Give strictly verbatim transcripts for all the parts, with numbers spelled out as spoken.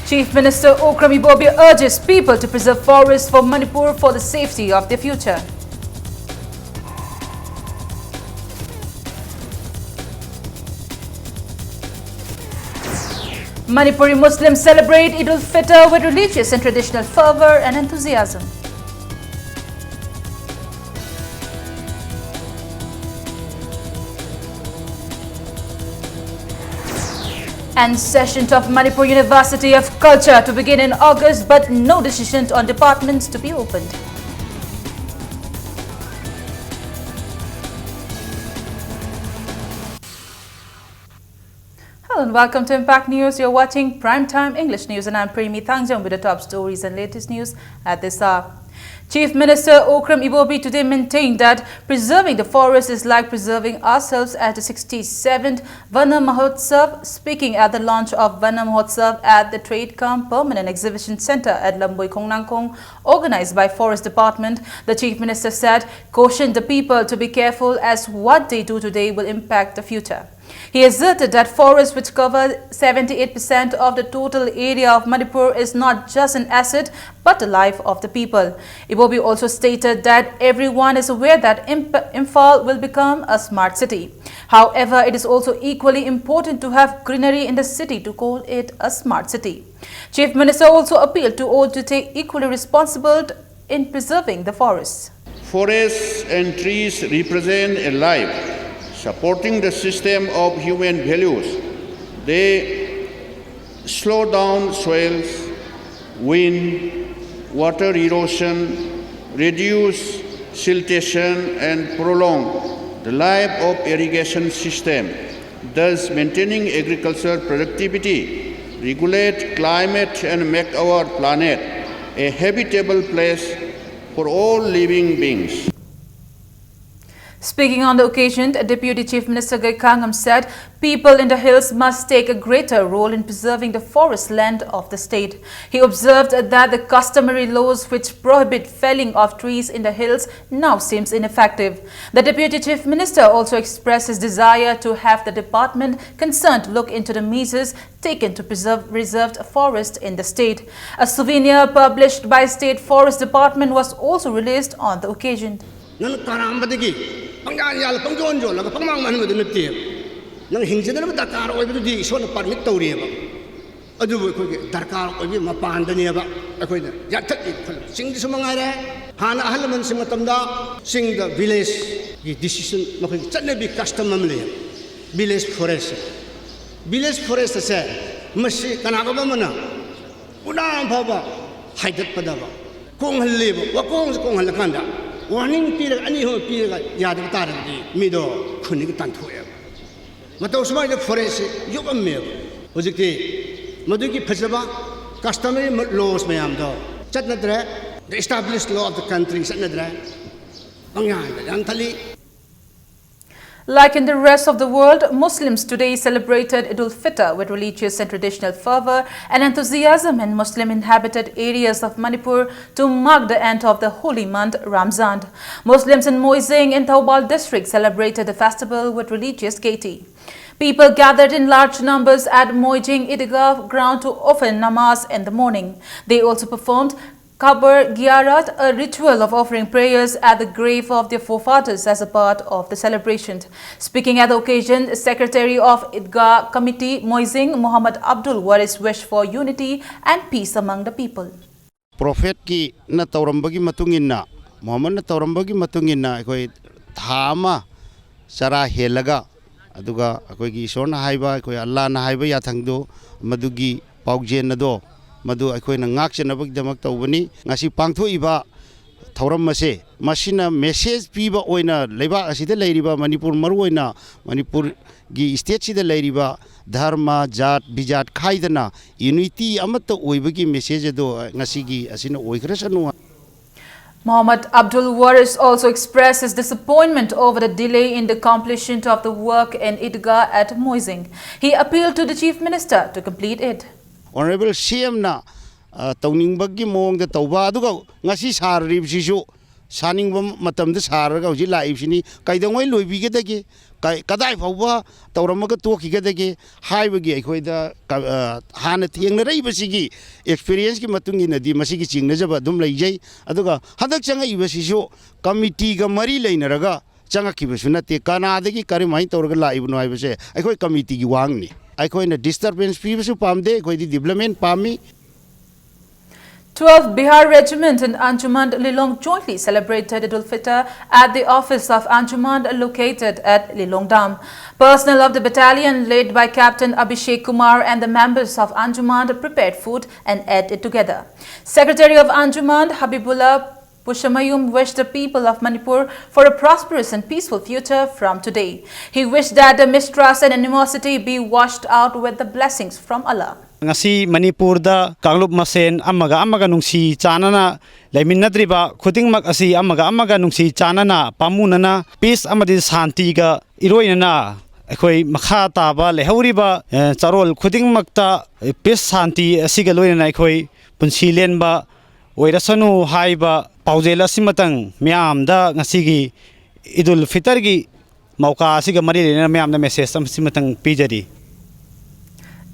Chief Minister Okram Ibobi urges people to preserve forests for Manipur for the safety of their future. Manipuri Muslims celebrate Eid ul-Fitr with religious and traditional fervor and enthusiasm. And session of Manipur University of Culture to begin in August, but no decision on departments to be opened. Hello and welcome to Impact News. You're watching Prime Time English News and I'm Premi Thangjam with the top stories and latest news at this hour. Chief Minister Okram Ibobi today maintained that preserving the forest is like preserving ourselves at the sixty-seventh Vana Mahotsav. Speaking at the launch of Vana Mahotsav at the Trade Cum Permanent Exhibition Center at Lamboi Khongnangkhong, organized by Forest Department, the Chief Minister said, cautioned the people to be careful as what they do today will impact the future. He asserted that forests, which cover seventy-eight percent of the total area of Manipur, is not just an asset but the life of the people. Ibobi also stated that everyone is aware that Imp- Imphal will become a smart city. However, it is also equally important to have greenery in the city to call it a smart city. Chief Minister also appealed to all to take equally responsible in preserving the forests. Forests and trees represent a life supporting the system of human values. They slow down soils, wind, water erosion, reduce siltation, and prolong the life of irrigation system, thus maintaining agricultural productivity, regulate climate, and make our planet a habitable place for all living beings. Speaking on the occasion, Deputy Chief Minister Gaikhangam said people in the hills must take a greater role in preserving the forest land of the state. He observed that the customary laws which prohibit felling of trees in the hills now seems ineffective. The Deputy Chief Minister also expressed his desire to have the department concerned look into the measures taken to preserve reserved forest in the state. A souvenir published by State Forest Department was also released on the occasion. ꯅꯪꯅ ꯇꯥꯔꯥꯝꯕꯗꯒꯤ ꯄꯪꯌꯥꯟ ꯌꯥꯜꯂ ꯄꯪꯌꯣꯟ ꯌꯣꯜꯂꯒ ꯄꯪꯃꯥꯡ ꯃꯥꯡꯍꯟꯕꯗꯨ ꯅꯠꯇꯦꯕ꯫ ꯅꯪ ꯍꯤꯡꯖꯅꯕ ꯗꯔꯀꯥꯔ ꯑꯣꯏꯕꯗꯨꯗꯤ ꯏꯁꯣꯔꯅ permit ꯇꯧꯔꯤꯑꯕ꯫ ꯑꯗꯨꯕꯨ ꯑꯩꯈꯣꯏꯒꯤ ꯗꯔꯀꯥꯔ ꯑꯣꯏꯕꯒꯤ ꯃꯄꯥꯟꯗꯅꯦꯕ ꯑꯩꯈꯣꯏꯅ ꯌꯥꯟꯊꯠꯂꯤꯕ ꯈꯣꯠꯂꯤꯕ꯫ ꯆꯤꯡꯗꯁꯨ ꯃꯉꯥꯏꯔꯦ, ꯍꯥꯟꯅ ꯑꯍꯜ ꯂꯃꯟꯁꯤꯡ ꯃꯇꯝꯗ ꯆꯤꯡꯗ ꯚꯤꯂꯦꯖꯀꯤ ꯗꯤꯁꯤꯖꯟ, ꯃꯈꯣꯏꯒꯤ ꯆꯠꯅꯕꯤ ꯀꯁꯇꯝ ꯑꯃ ꯂꯩꯌꯦꯕ, ꯚꯤꯂꯦꯖ ꯐꯣꯔꯦꯁ꯫ ꯚꯤꯂꯦꯖ ꯐꯣꯔꯦꯁ ꯑꯁꯦ ꯃꯁꯤ ꯀꯅꯥꯒꯨꯝꯕ ꯑꯃꯅ ꯎꯅꯥ ꯐꯥꯎꯕ ꯍꯥꯏꯗꯠꯄꯗꯕ ꯀꯣꯡꯍꯜꯂꯦꯕ꯫ ꯋꯥꯀꯣꯡꯁꯦ ꯀꯣꯡꯍꯜꯂꯀꯥꯟꯗ ꯋꯥꯔꯅꯤꯡ ꯄꯤꯔꯒ ꯑꯅꯤ ꯑꯍꯨꯝ ꯄꯤꯔꯒ ꯌꯥꯗꯕ ꯇꯥꯔꯒꯗꯤ ꯃꯤꯗꯣ ꯈꯨꯟꯗꯒꯤ ꯇꯥꯟꯊꯣꯛꯑꯦꯕ꯫ ꯃꯇꯧ ꯁꯨꯃꯥꯏꯅ ꯐꯣꯔꯦꯁꯁꯦ ꯌꯣꯛꯑꯝꯃꯦꯕ꯫ ꯍꯧꯖꯤꯛꯇꯤ ꯃꯗꯨꯒꯤ ꯐꯖꯕ ꯀꯁꯇꯃꯔꯤ ꯂꯣꯁ ꯃꯌꯥꯝꯗꯣ ꯆꯠꯅꯗ꯭ꯔꯦ꯫ The established law of the country ꯆꯠꯅꯗ꯭ꯔꯦ꯫ ꯄꯪꯌꯥꯟꯗ ꯌꯥꯟꯊꯠꯂꯤ꯫ Like in the rest of the world, Muslims today celebrated Eid ul-Fitr with religious and traditional fervor and enthusiasm in Muslim inhabited areas of Manipur to mark the end of the holy month Ramzan. Muslims in Moizing in Thoubal district celebrated the festival with religious gaiety. People gathered in large numbers at Moijing Idgah ground to offer namaz in the morning. They also performed Kabar Giyarat, a ritual of offering prayers at the grave of their forefathers as a part of the celebration. Speaking at the occasion, Secretary of Idgah Committee Moizing Muhammad Abdul Waris wished for unity and peace among the people. ꯄ꯭ꯔꯣꯐꯦꯠꯀꯤꯅ ꯇꯧꯔꯝꯕꯒꯤ ꯃꯇꯨꯡ ꯏꯟꯅ, ꯃꯨꯍꯝꯃꯗꯅ ꯇꯧꯔꯝꯕꯒꯤ ꯃꯇꯨꯡ ꯏꯟꯅ ꯑꯩꯈꯣꯏ ꯊꯥ ꯑꯃ ꯆꯔꯥ ꯍꯦꯜꯂꯒ, ꯑꯗꯨꯒ ꯑꯩꯈꯣꯏꯒꯤ ꯏꯁꯣꯔꯅ ꯍꯥꯏꯕ, ꯑꯩꯈꯣꯏ ꯑꯜꯂꯥꯍꯅ ꯍꯥꯏꯕ ꯌꯥꯊꯪꯗꯨ, ꯃꯗꯨꯒꯤ ꯄꯥꯎꯖꯦꯜ ꯑꯗꯣ, ꯃꯗꯨ ꯑꯩꯈꯣꯏꯅ ꯉꯥꯛꯆꯅꯕꯒꯤꯗꯃꯛ ꯇꯧꯕꯅꯤ꯫ ꯉꯁꯤ ꯄꯥꯡꯊꯣꯛꯏꯕ ꯊꯧꯔꯝ ꯑꯁꯦ, ꯃꯁꯤꯅ ꯃꯦꯁꯦꯖ ꯄꯤꯕ ꯑꯣꯏꯅ ꯂꯩꯕꯥꯛ ꯑꯁꯤꯗ ꯂꯩꯔꯤꯕ ꯃꯅꯤꯄꯨꯔ, ꯃꯔꯨꯑꯣꯏꯅ ꯃꯅꯤꯄꯨꯔꯒꯤ ꯁ꯭ꯇꯦꯠꯁꯤꯗ ꯂꯩꯔꯤꯕ ꯙꯔꯃ, ꯖꯥꯠ ꯕꯤꯖꯥꯠ ꯈꯥꯏꯗꯅ ꯌꯨꯅꯤꯇꯤ ꯑꯃꯠꯇ ꯑꯣꯏꯕꯒꯤ ꯃꯦꯁꯦꯖ ꯑꯗꯣ ꯉꯁꯤꯒꯤ ꯑꯁꯤꯅ ꯑꯣꯏꯈ꯭ꯔꯁꯅꯨ꯫ Mohammad Abdul Waris also expressed his disappointment over the delay in the completion of the work in Idgah at Moizing. He appealed to the Chief Minister to complete it. Honourable ꯁꯤ ꯑꯦꯝꯅ ꯇꯧꯅꯤꯡꯕꯒꯤ ꯃꯑꯣꯡꯗ ꯇꯧꯕ, ꯑꯗꯨꯒ ꯉꯁꯤ ꯁꯥꯔꯤꯕꯁꯤꯁꯨ ꯁꯥꯅꯤꯡꯕ ꯃꯇꯝꯗ ꯁꯥꯔꯒ ꯍꯧꯖꯤꯛ ꯂꯥꯛꯏꯕꯁꯤꯅꯤ꯫ ꯀꯩꯗꯧꯉꯩ ꯂꯣꯏꯕꯤꯒꯗꯒꯦ? ꯀ- ꯀꯗꯥꯏ ꯐꯥꯎꯕ ꯇꯧꯔꯝꯃꯒ ꯇꯣꯛꯈꯤꯒꯗꯒꯦ ꯍꯥꯏꯕꯒꯤ ꯑꯩꯈꯣꯏꯗ ꯀ- ꯑ, ꯍꯥꯟꯅ ꯊꯦꯡꯅꯔꯛꯏꯕꯁꯤꯒꯤ ꯑꯦꯛꯁꯄꯤꯔꯤꯌꯦꯟꯁꯀꯤ ꯃꯇꯨꯡ ꯏꯟꯅꯗꯤ ꯃꯁꯤꯒꯤ ꯆꯤꯡꯅꯖꯕ ꯑꯗꯨꯝ ꯂꯩꯖꯩ꯫ ꯑꯗꯨꯒ ꯍꯟꯗꯛ ꯆꯪꯉꯛꯏꯕꯁꯤꯁꯨ ꯀꯃꯤꯇꯤꯒ ꯃꯔꯤ ꯂꯩꯅꯔꯒ ꯆꯪꯉꯛꯈꯤꯕꯁꯨ ꯅꯠꯇꯦ꯫ ꯀꯅꯥꯗꯒꯤ ꯀꯔꯝꯍꯥꯏꯅ ꯇꯧꯔꯒ ꯂꯥꯛꯏꯕꯅꯣ ꯍꯥꯏꯕꯁꯦ ꯑꯩꯈꯣꯏ ꯀꯃꯤꯇꯤꯒꯤ ꯋꯥꯍꯪꯅꯤ꯫ ꯑꯩꯈꯣꯏꯅ ꯗꯤꯁꯇꯔꯕꯦꯟꯁ ꯄꯤꯕꯁꯨ ꯄꯥꯝꯗꯦ, ꯑꯩꯈꯣꯏꯗꯤ ꯗꯤꯕ꯭ꯂꯞꯃꯦꯟ ꯄꯥꯝꯃꯤ꯫ Twelfth Bihar Regiment and Anjuman Lilong jointly celebrated Eid ul-Fitr at the office of Anjuman located at Lilong Dam. Personnel of the battalion, led by Captain Abhishek Kumar and the members of Anjuman, prepared food and ate it together. Secretary of Anjuman, Habibullah Pushamayum, wished the people of Manipur for a prosperous and peaceful future from today. He wished that the mistrust and animosity be washed out with the blessings from Allah. ꯉꯁꯤ ꯃꯅꯤꯄꯨꯔꯗ ꯀꯥꯡꯂꯨꯞ ꯃꯁꯦꯟ ꯑꯃꯒ ꯑꯃꯒ ꯅꯨꯡꯁꯤ ꯆꯥꯟꯅꯅ ꯂꯩꯃꯤꯟꯅꯗ꯭ꯔꯤꯕ ꯈꯨꯗꯤꯡꯃꯛ ꯑꯁꯤ ꯑꯃꯒ ꯑꯃꯒ ꯅꯨꯡꯁꯤ ꯆꯥꯟꯅꯅ ꯄꯥꯝꯃꯨꯅꯅ ꯄꯤꯁ ꯑꯃꯗꯤ ꯁꯥꯟꯇꯤꯒ ꯏꯔꯣꯏꯅꯅ ꯑꯩꯈꯣꯏ ꯃꯈꯥ ꯇꯥꯕ ꯂꯩꯍꯧꯔꯤꯕ, ꯑ, ꯆꯥꯔꯣꯜ ꯈꯨꯗꯤꯡꯃꯛꯇ ꯄꯤꯁ ꯁꯥꯟꯇꯤ ꯑꯁꯤꯒ ꯂꯣꯏꯅꯅ ꯑꯩꯈꯣꯏ ꯄꯨꯟꯁꯤ ꯂꯦꯟꯕ ꯑꯣꯏꯔꯁꯅꯨ ꯍꯥꯏꯕ ꯄꯥꯎꯖꯦꯜ ꯑꯁꯤꯃꯇꯪ ꯃꯤꯌꯥꯝꯗ ꯉꯁꯤꯒꯤ ꯏꯗꯨꯜ ꯐꯤꯇꯔꯒꯤ ꯃꯧꯀꯥ ꯑꯁꯤꯒ ꯃꯔꯤ ꯂꯩꯅꯅ ꯃꯌꯥꯝꯗ message ꯑꯁꯤꯃꯇꯪ ꯄꯤꯖꯔꯤ꯫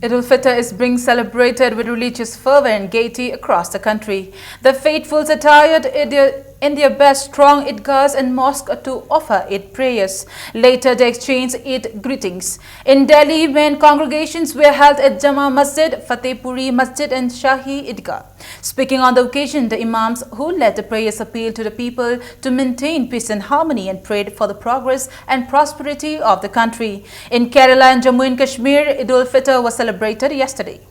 Eid ul-Fitr is being celebrated with religious fervor and gaiety across the country. The faithfuls attired in their, in their best throng Idgahs and mosque to offer Eid prayers. Later, they exchanged Eid greetings. In Delhi, main congregations were held at Jama Masjid, Fatehpuri Masjid, and Shahi Idgah. Speaking on the occasion, the Imams who led the prayers appealed to the people to maintain peace and harmony and prayed for the progress and prosperity of the country. In Kerala and Jammu and Kashmir, Eid ul-Fitr was celebrated yesterday.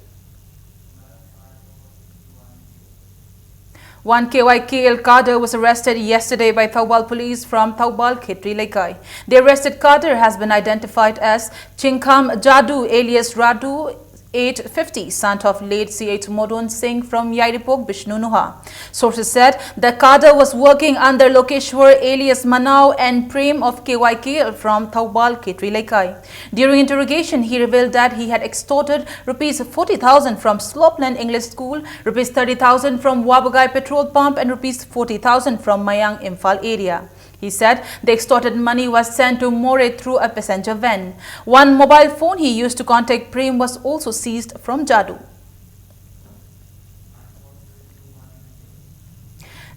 One K Y K L cadre was arrested yesterday by Thoubal police from Thoubal Khetri Leikai. The arrested cadre has been identified as Chingkham Jadu alias Radu, eight fifty, son of late C H Modon Singh from Yairipok, Bishnu Nuha. Sources said the cadre was working under Lokeshwar alias Manao and Prem of K Y K from Thoubal Khetri Leikai. During interrogation, he revealed that he had extorted rupees forty thousand from Slopeland English School, rupees thirty thousand from Wabagai petrol pump, and rupees forty thousand from Mayang Imphal area. He said the extorted money was sent to Moreh through a passenger van. One mobile phone he used to contact Prem was also seized from Jadu.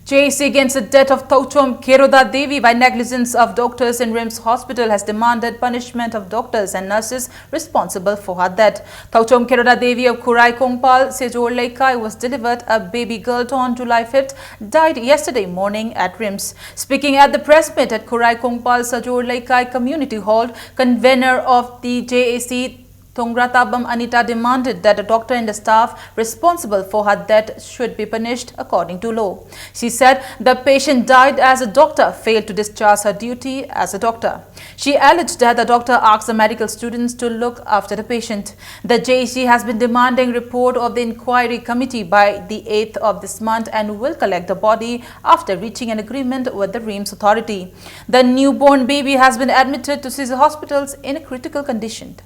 J A C against the death of Thouchom Kheroda Devi by negligence of doctors in RIMS Hospital has demanded punishment of doctors and nurses responsible for her death. Thouchom Kheroda Devi of Khurai Kongpal, Sejor Leikai, was delivered a baby girl on July fifth, died yesterday morning at RIMS. Speaking at the press meet at Khurai Kongpal Sajor Leikai Community Hall, convener of the J A C Thongratabam Anita demanded that the doctor and the staff responsible for her death should be punished according to law. She said the patient died as a doctor failed to discharge her duty as a doctor. She alleged that the doctor asked the medical students to look after the patient. The J A C has been demanding report of the inquiry committee by the eighth of this month and will collect the body after reaching an agreement with the RIMS authority. The newborn baby has been admitted to Caesar Hospitals in a critical condition.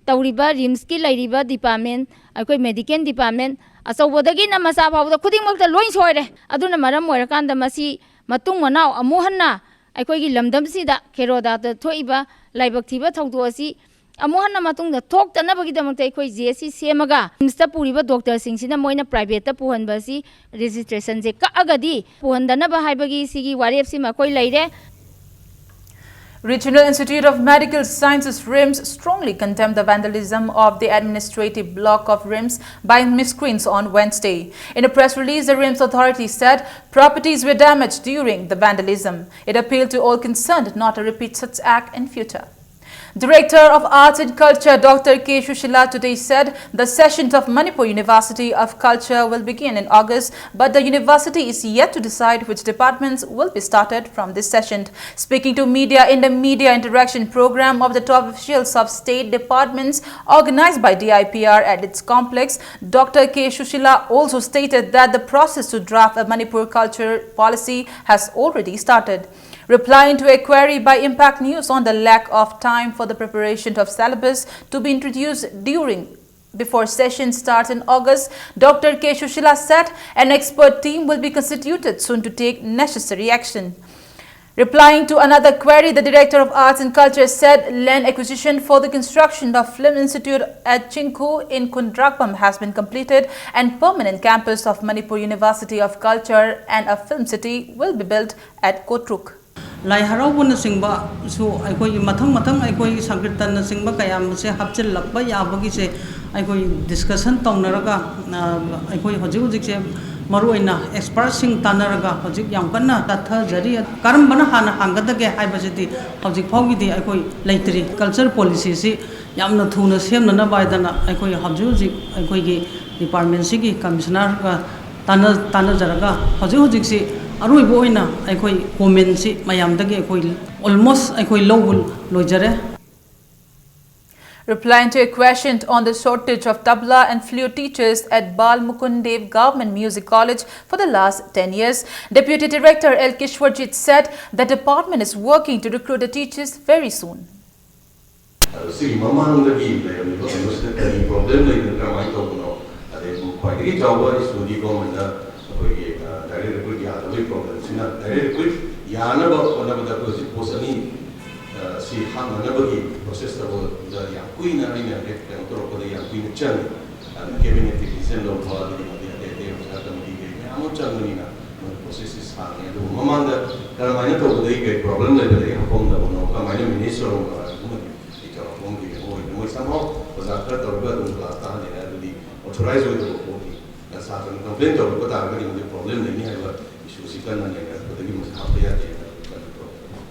ꯇꯧꯔꯤꯕ ꯔꯤꯝꯁꯀꯤ ꯂꯩꯔꯤꯕ department, ꯑꯩꯈꯣꯏ medical department, ꯑꯆꯧꯕꯗꯒꯤꯅ ꯃꯆꯥ ꯐꯥꯎꯕꯗ ꯈꯨꯗꯤꯡꯃꯛꯇ ꯂꯣꯏ ꯁꯣꯏꯔꯦ꯫ ꯑꯗꯨꯅ ꯃꯔꯝ ꯑꯣꯏꯔꯀꯥꯟꯗ ꯃꯁꯤ ꯃꯇꯨꯡ ꯃꯅꯥꯎ ꯑꯃꯨꯛ ꯍꯟꯅ ꯑꯩꯈꯣꯏꯒꯤ ꯂꯝꯗꯝꯁꯤꯗ ꯈꯦꯔꯣꯗꯥꯗ ꯊꯣꯛꯏꯕ ꯂꯥꯏꯕꯛ ꯊꯤꯕ ꯊꯧꯗꯣꯛ ꯑꯁꯤ ꯑꯃꯨꯛ ꯍꯟꯅ ꯃꯇꯨꯡꯗ ꯊꯣꯛꯇꯅꯕꯒꯤꯗꯃꯛꯇ ꯑꯩꯈꯣꯏ ꯖꯦ ꯑꯦꯁ ꯁꯤ ꯁꯦꯝꯃꯒ ꯔꯤꯝꯁꯇ ꯄꯨꯔꯤꯕ ꯗꯣꯛꯇꯔꯁꯤꯡꯁꯤꯅ ꯃꯣꯏꯅ ꯄ꯭ꯔꯥꯏꯚꯦꯠꯇ ꯄꯨꯍꯟꯕ ꯑꯁꯤ ꯔꯦꯖꯤꯁꯇ꯭ꯔꯦꯁꯟꯁꯦ ꯀꯛꯑꯒꯗꯤ ꯄꯨꯍꯟꯗꯅꯕ ꯍꯥꯏꯕꯒꯤ ꯁꯤꯒꯤ ꯋꯥꯔꯦꯞꯁꯤꯃ ꯑꯩꯈꯣꯏ ꯂꯩꯔꯦ꯫ Regional Institute of Medical Sciences, RIMS, strongly condemned the vandalism of the administrative block of RIMS by miscreants on Wednesday. In a press release, the RIMS authority said properties were damaged during the vandalism. It appealed to all concerned not to repeat such act in future. Director of Arts and Culture Doctor K Sushila today said the sessions of Manipur University of Culture will begin in August, but the university is yet to decide which departments will be started from this session. Speaking to media in the media interaction program of the top officials of state departments organized by D I P R at its complex, Doctor K Sushila also stated that the process to draft a Manipur culture policy has already started. Replying to a query by Impact News on the lack of time for the preparation of syllabus to be introduced during before session starts in August, Doctor K Sushila said an expert team will be constituted soon to take necessary action. Replying to another query, the Director of Arts and Culture said land acquisition for the construction of Film Institute at Chingkhu in Kundrakpam has been completed and permanent campus of Manipur University of Culture and a film city will be built at Kotruk. ꯂꯥꯏ ꯍꯔꯥꯎꯕꯅꯆꯤꯡꯕꯁꯨ ꯑꯩꯈꯣꯏꯒꯤ ꯃꯊꯪ ꯃꯊꯪ ꯑꯩꯈꯣꯏꯒꯤ ꯁꯪꯀꯤꯔꯇꯟꯅꯆꯤꯡꯕ ꯀꯌꯥ ꯑꯃꯁꯦ ꯍꯥꯞꯆꯤꯜꯂꯛꯄ ꯌꯥꯕꯒꯤꯁꯦ ꯑꯩꯈꯣꯏ discussion ꯇꯧꯅꯔꯒ ꯑꯩꯈꯣꯏ ꯍꯧꯖꯤꯛ ꯍꯧꯖꯤꯛꯁꯦ ꯃꯔꯨꯑꯣꯏꯅ ꯑꯦꯛꯁꯄꯔꯠꯁꯤꯡ ꯇꯥꯟꯅꯔꯒ ꯍꯧꯖꯤꯛ ꯌꯥꯝ ꯀꯟꯅ ꯆꯠꯊꯖꯔꯤ꯫ ꯀꯔꯝꯕꯅ ꯍꯥꯟꯅ ꯍꯥꯡꯒꯗꯒꯦ ꯍꯥꯏꯕꯁꯤꯗꯤ ꯍꯧꯖꯤꯛ ꯐꯥꯎꯒꯤꯗꯤ ꯑꯩꯈꯣꯏ ꯂꯩꯇ꯭ꯔꯤ꯫ ꯀꯜꯆꯔ ꯄꯣꯂꯤꯁꯤꯁꯤ ꯌꯥꯝꯅ ꯊꯨꯅ ꯁꯦꯝꯅꯅꯕ ꯍꯥꯏꯗꯅ ꯑꯩꯈꯣꯏ ꯍꯧꯖꯤꯛ ꯍꯧꯖꯤꯛ ꯑꯩꯈꯣꯏꯒꯤ ꯗꯤꯄꯥꯔꯠꯃꯦꯟꯁꯤꯒꯤ ꯀꯃꯤꯁꯅꯔꯒ ꯇꯥꯟꯅ ꯇꯥꯟꯅꯖꯔꯒ ꯍꯧꯖꯤꯛ ꯍꯧꯖꯤꯛꯁꯤ ꯑꯔꯣꯏꯕ ꯑꯣꯏꯅ ꯑꯩꯈꯣꯏ ꯀꯣꯃꯦꯟꯁꯤ ꯃꯌꯥꯝꯗꯒꯤ ꯑꯩꯈꯣꯏ ꯑꯣꯜꯃꯣꯁ ꯑꯩꯈꯣꯏ ꯂꯧꯕ ꯂꯣꯏꯖꯔꯦ꯫ Replying to a question on the shortage of tabla and flute teachers at Bal Mukund Dev Government Music College for the last ten years, Deputy Director L Kishwarjit said the department is working to recruit the teachers very soon. ꯑꯗꯣ ꯁꯤꯒꯤ ꯃꯃꯥꯡꯗꯒꯤ ꯂꯩꯔꯝꯃꯤꯕ ꯀꯩꯅꯣꯁꯤꯗ ꯀꯔꯤ problem ꯂꯩꯕꯅꯣ, ꯀꯔꯝꯍꯥꯏꯅ ꯇꯧꯕꯅꯣ, ꯑꯗꯩ ꯈ꯭ꯋꯥꯏꯗꯒꯤ ꯆꯥꯎꯕ ꯏꯁꯨꯗꯤ ꯒꯣꯔꯃꯦꯟꯗ ꯑꯩꯈꯣꯏꯒꯤ ꯗꯥꯏꯔꯦꯛ ꯔꯤꯀ꯭ꯔꯨꯏꯠ ꯌꯥꯗꯕꯒꯤ ꯄ꯭ꯔꯣꯕ꯭ꯂꯦꯝꯁꯤꯅ, ꯗꯥꯏꯔꯦꯛ ꯔꯤꯀ꯭ꯔꯨꯏꯠ ꯌꯥꯅꯕ ꯍꯣꯠꯅꯕꯗ ꯑꯩꯈꯣꯏ ꯍꯧꯖꯤꯛ ꯄꯣꯁ ꯑꯅꯤ ꯁꯤ ꯍꯥꯡꯅꯅꯕꯒꯤ ꯄ꯭ꯔꯣꯁꯦꯁꯇ ꯌꯥꯝ ꯀꯨꯏꯅ ꯑꯩꯅ ꯍꯦꯛ ꯀꯩꯅꯣ ꯇꯧꯔꯛꯄꯗ ꯌꯥꯝ ꯀꯨꯏꯅ ꯆꯪꯉꯤ꯫ ꯑꯗꯨꯅ ꯀꯦꯕꯤꯅꯦꯠꯀꯤ ꯗꯤꯁꯤꯖꯟ ꯂꯧꯕ, ꯑꯗꯨꯒꯤ ꯃꯇꯦꯡ ꯑꯇꯩ ꯑꯇꯩ ꯑꯣꯖꯥ ꯀꯃꯤꯇꯤ ꯀꯩ ꯃꯌꯥꯝ ꯑꯃ ꯆꯪꯕꯅꯤꯅ ꯃꯣꯏ ꯄ꯭ꯔꯣꯁꯦꯁꯁꯤ ꯁꯥꯡꯉꯦ꯫ ꯑꯗꯨꯕꯨ ꯃꯃꯥꯡꯗ ꯀꯔꯝꯍꯥꯏꯅ ꯇꯧꯕꯗꯒꯤ ꯀꯩ ꯄ꯭ꯔꯣꯕ꯭ꯂꯦꯝ ꯂꯩꯕꯗꯒꯤ ꯍꯥꯄꯝꯗꯕꯅꯣ, ꯀꯃꯥꯏꯅ ꯃꯦꯅꯦꯖ ꯇꯧꯔꯝꯕꯅꯣ ꯍꯥꯏꯕꯗꯨꯃꯗꯤ ꯑꯩ ꯆꯥꯎꯔꯥꯛꯄ ꯑꯃꯗꯤ ꯀꯩꯅꯣ ꯑꯣꯏꯗꯦ꯫ ꯃꯣꯏ somehow ꯑꯣꯖꯥ ꯈꯔ ꯇꯧꯔꯒ ꯑꯗꯨꯝ ꯀ꯭ꯂꯥꯁ ꯇꯥꯍꯜꯂꯦ ꯍꯥꯏꯕꯗꯤ ꯑꯣꯊꯣꯔꯥꯏꯖ ꯑꯣꯏꯗꯕ ꯄꯣꯠꯅꯤ꯫ ꯁꯥꯇ꯭ꯔꯅ ꯀꯝꯄ꯭ꯂꯦꯟ ꯇꯧꯔꯛꯄ ꯇꯥꯔꯒꯗꯤ ꯃꯗꯨ ꯄ꯭ꯔꯣꯕ꯭ꯂꯦꯝ ꯂꯩꯅꯤ ꯍꯥꯏꯕ ꯏꯁꯨꯁꯤ ꯀꯟꯅ ꯅꯩꯅꯔꯛꯄꯗꯒꯤ ꯃꯁꯤ ꯍꯥꯞꯄ ꯌꯥꯗꯦꯅ ꯀꯟꯅ ꯇꯧꯔꯛꯄꯅꯤ꯫